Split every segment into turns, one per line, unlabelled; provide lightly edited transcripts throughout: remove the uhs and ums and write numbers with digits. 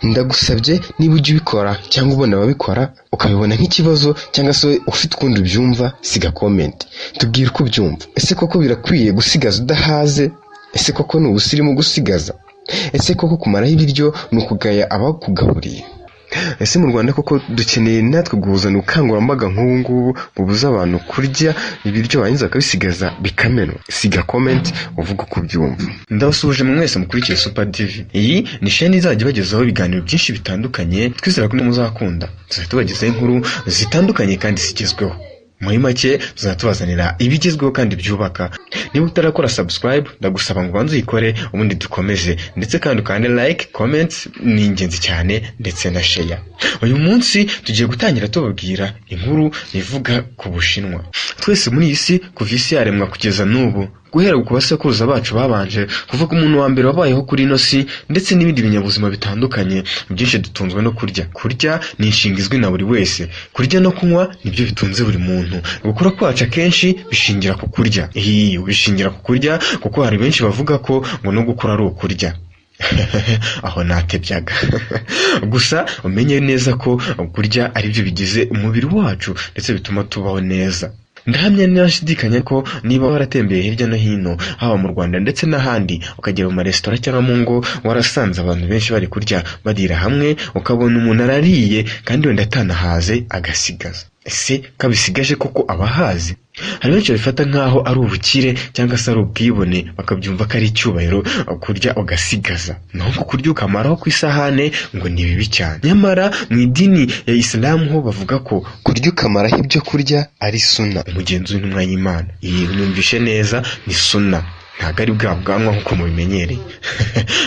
Ndagusabye, niba ujya ubikora cyangwa ubona ababikora ukabibona nk'ikibazo, cyangwa se ufite ukundi ubyumva, siga comment, tubwire uko ubyumva. Ese koko birakwiye gusigaza udahaze? Ese koko ni ubusirimu gusigaza? Ese koko kumaraho ibiryo ni ukugaya abakugaburiye? Ese mu Rwanda koko dukeneye natwe guhuzana ubukangurambaga nk'ubu ngubu bubuza abantu kurya ibiryo barangiza bakabisigaza bikamenwa? Siga comment uvuga uko ubyumva. Ndabasuhuje mwese mukurikiye Super TV. Iyi ni chaîne izajya ibagezaho ibiganiro byinshi bitandukanye, twizera ko muzakunda. Tuzajya tubagezaho inkuru zitandukanye kandi zigezweho. Muri make, tuzajya tubazanira ibigezweho kandi byubaka. Niba utarakora subscribe, ndagusaba ngo ubanze uyikore, ubundi dukomeze. Ndetse kandi ukande like, comment ni ingenzi cyane, ndetse na share. Uyu munsi tugiye gutangira tubabwira inkuru ivuga ku Bushinwa. Twese muri iyi si, kuva isi yaremwa kugeza n'ubu, guhera ku basekuruza bacu babanje, kuva ku muntu wa mbere wabayeho kuri ino si, ndetse n'ibindi binyabuzima bitandukanye byinshi, dutunzwe no kurya. Kurya ni inshinga izwi na buri wese. Kurya no kunywa nibyo bitunze buri muntu. Gukura kwacu akenshi bishingira ku kurya. Iyi bishingira ku kurya, kuko hari benshi bavuga ko ngo no gukura ari ukurya. Aho natebyaga gusa. Umenye neza ko kurya ari byo bigize umubiri wacu, ndetse bituma tubaho neza. Ndahamya ntashidikanya ko niba waratembeye hirya no hino, haba mu Rwanda ndetse n'ahandi, ukagera mu maresitora cyangwa mu ngo, warasanze abantu benshi bari kurya, barira hamwe, ukabona umuntu arariye kandi wenda atanahaze, agasigaza. Ese kabisigaje koko abahazi? Hari benshi babifata nk'aho ari ubukire cyangwa se ari ubwibone, bakabyumva ko ari icyubahiro kurya ugasigaza, naho ngo kurya ukamaraho ku isahane ngo ni bibi cyane. Nyamara mu idini ya Isilamu ho bavuga ko
kurya ukamaraho ibyo kurya ari suna,
umugenzi w'intumwa y'Imana. Iyi numvishe neza, ni suna, ntabwo ari bwa bwanwa nk'uko mubimenyereye.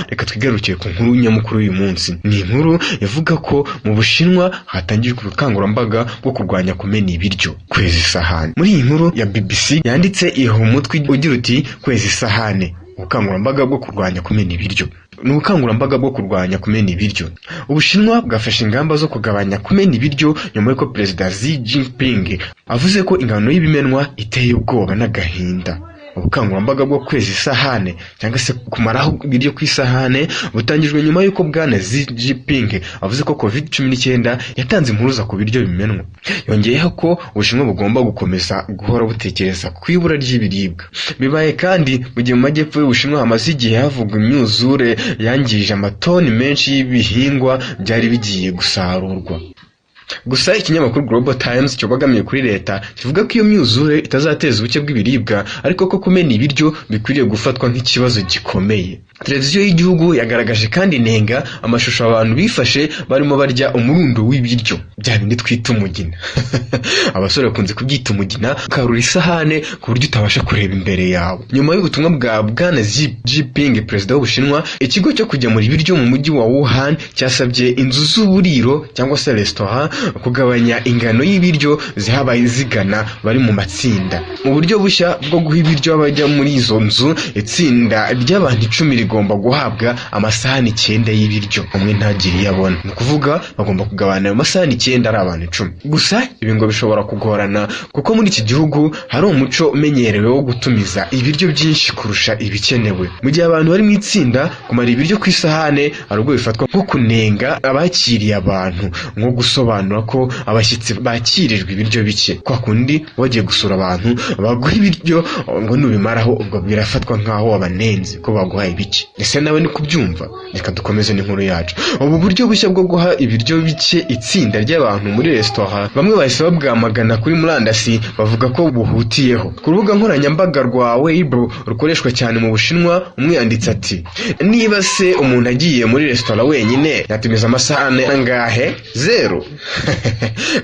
Reka twigarukire ku nkuru nyamukuru y'uyu munsi. Ni inkuru ivuga ko mu Bushinwa hatangijwe ubukangurambaga bwo kurwanya kumena ibiryo, kweza isahani. Muri iyi nkuru ya BBC yanditse iha umutwe ugira uti: "Kweza isahane, ubukangurambaga bwo kurwanya kumena ibiryo." Ni ubukangurambaga bwo kurwanya kumena ibiryo. Ubushinwa bwafashe ingamba zo kugabanya kumena ibiryo nyuma y'uko Perezida Xi Jinping avuze ko ingano y'ibimenwa iteye ubwoba n'agahinda. Ubukangurambaga bwo kweza isahane cyangwa se kumaraho ibiryo ku isahane butangijwe nyuma y'uko Bwana Xi Jinping avuze ko COVID-19 yatanze impuruza ku biryo bimenwa. Yongeyeho ko Ubushinwa bugomba gukomeza guhora butekereza ku ibura ry'ibiribwa. Bibaye kandi mu gihe mu majyepfo y'Ubushinwa hamaze igihe havugwa imyuzure yangije amatoni menshi y'ibihingwa byari bigiye gusarurwa. Gusa ikinyamakuru Global Times cyobagamiye kuri leta kivuga ko iyo myuzure itazateza ubuke bw'ibiribwa, ariko ko kumena ibiryo bikwiriye gufatwa nk'ikibazo gikomeye. Televiziyo y'igihugu yagaragaje kandi inenga amashusho abantu bifashe barimo barya umurundo w'ibiryo, bya bindi twita umugina. Abasore bakunze kubyita umugina, ukarura isahane ku buryo utabasha kureba imbere yawe. Nyuma y'ubutumwa bwa Bwana Xi Jinping, perezida w'Ubushinwa, ikigo cyo kugemura ibiryo mu mujyi wa Wuhan cyasabye inzu z'uburiro cyangwa se restaurant kugabanya ingano y'ibiryo ziha abazigana bari mu matsinda. Mu buryo bushya bwo guha ibiryo abajya muri izo nzu, itsinda ry'abantu 10 rigomba guhabwa amasahani 9 y'ibiryo, umwe ntagire iyo abona. Ni ukuvuga bagomba kugabana ayo masahani 9 ari abantu 10. Gusa ibi ngo bishobora kugorana, kuko muri iki gihugu hari umuco umenyerewe wo gutumiza ibiryo byinshi kurusha ibikenewe. Mu gihe abantu bari mu itsinda, kumara ibiryo ku isahane hari ubwo bifatwa nko kunenga abakiriye abantu, nko gusobanura ko abashyitsi bakirijwe ibiryo bike. Kwa kundi wagiye gusura abantu, baguha ibiryo, ngo nubimaraho ubwo birafatwa nk'aho wabanenze ko baguhaye bike. Ese nawe ni kubyumva? Reka dukomeze n'inkuru yacu. Ubu buryo bushya bwo guha ibiryo bike itsinda ry'abantu muri resitora, bamwe bahise babwamagana kuri murandasi, bavuga ko buhutiyeho. Ku rubuga nkoranyambaga rwa Weibo rukoreshwa cyane mu Bushinwa, umwe yanditse ati: "Niba se umuntu agiye muri resitora wenyine yatumiza amasahane angahe? Zeru?"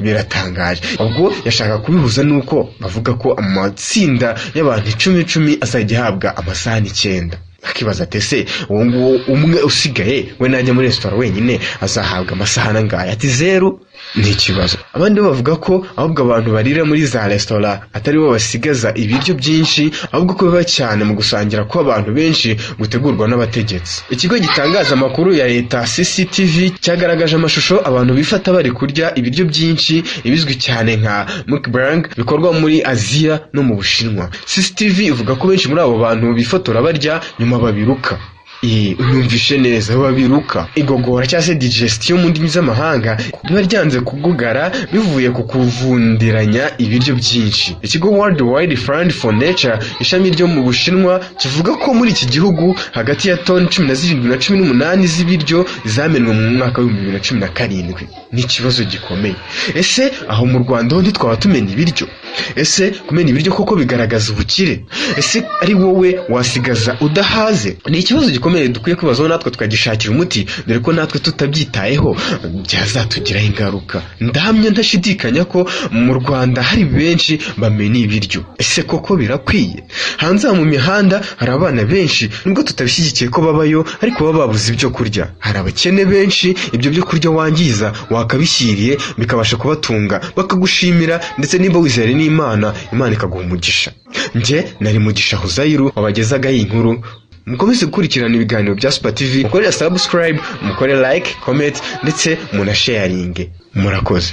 Biratangaje. Ubwo yashaka kubihuza n'uko bavuga ko amatsinda y'abantu icumi icumi azajya ahabwa amasahani 9, akibaza ati: "Ese uwo nguwo umwe usigaye we najya muri resitora wenyine azahabwa amasahani angahe?" Ati: "Zeru." Ni ikibazo. Abandi bo bavuga ko ahubwo abantu barira muri za resitora atari bo basigaza ibiryo byinshi, ahubwo ko biba cyane mu gusangira kw'abantu benshi gutegurwa n'abategetsi. Ikigo gitangaza amakuru ya leta CCTV cyagaragaje amashusho abantu bifata bari kurya ibiryo byinshi, ibizwi cyane nka mukbang, bikorwa muri Aziya no mu Bushinwa. CCTV ivuga ko benshi muri abo bantu bifotora barya, nyuma babiruka. Unyumvishe neza, babiruka. Igogora cyangwa se digestion mu ndimi z'amahanga riba ryanze kugugara bivuye ku kuvundiranya ibiryo byinshi. Ikigo World Wide Fund for Nature, ishami ryo mu Bushinwa, kivuga ko muri iki gihugu hagati ya toni 17 na 18 z'ibiryo zamenwe mu mwaka wa 2017. Ni ikibazo gikomeye. Ese aho mu Rwanda ho ntitwaba tumena ibiryo? Ese kumena ibiryo koko bigaragaza ubukire? Ese ari wowe wasigaza udahaze? Ni ikibazo gikomeye dukwiye kwibazaho, natwe tukagishakira umuti, dore ko natwe tutabyitayeho byazatugiraho ingaruka. Ndahamya ntashidikanya ko mu Rwanda hari benshi bamena ibiryo. Ese koko birakwiye? Hanze aha mu mihanda hari abana benshi, nubwo tutabishyigikiye ko babayo, ariko baba babuze ibyo kurya. Hari abakene benshi, ibyo byo kurya wangiza wakabishyiriye bikabasha kubatunga, bakagushimira, ndetse niba wizere n'Imana, Imana ikaguha umugisha. Njye nari Mugisha Huzayiru wabagezagaho iyi nkuru. Mukomeze gukurikirana ibiganiro bya Super TV, mukore subscribe, mukore like, comment ndetse munasharinge. Murakoze.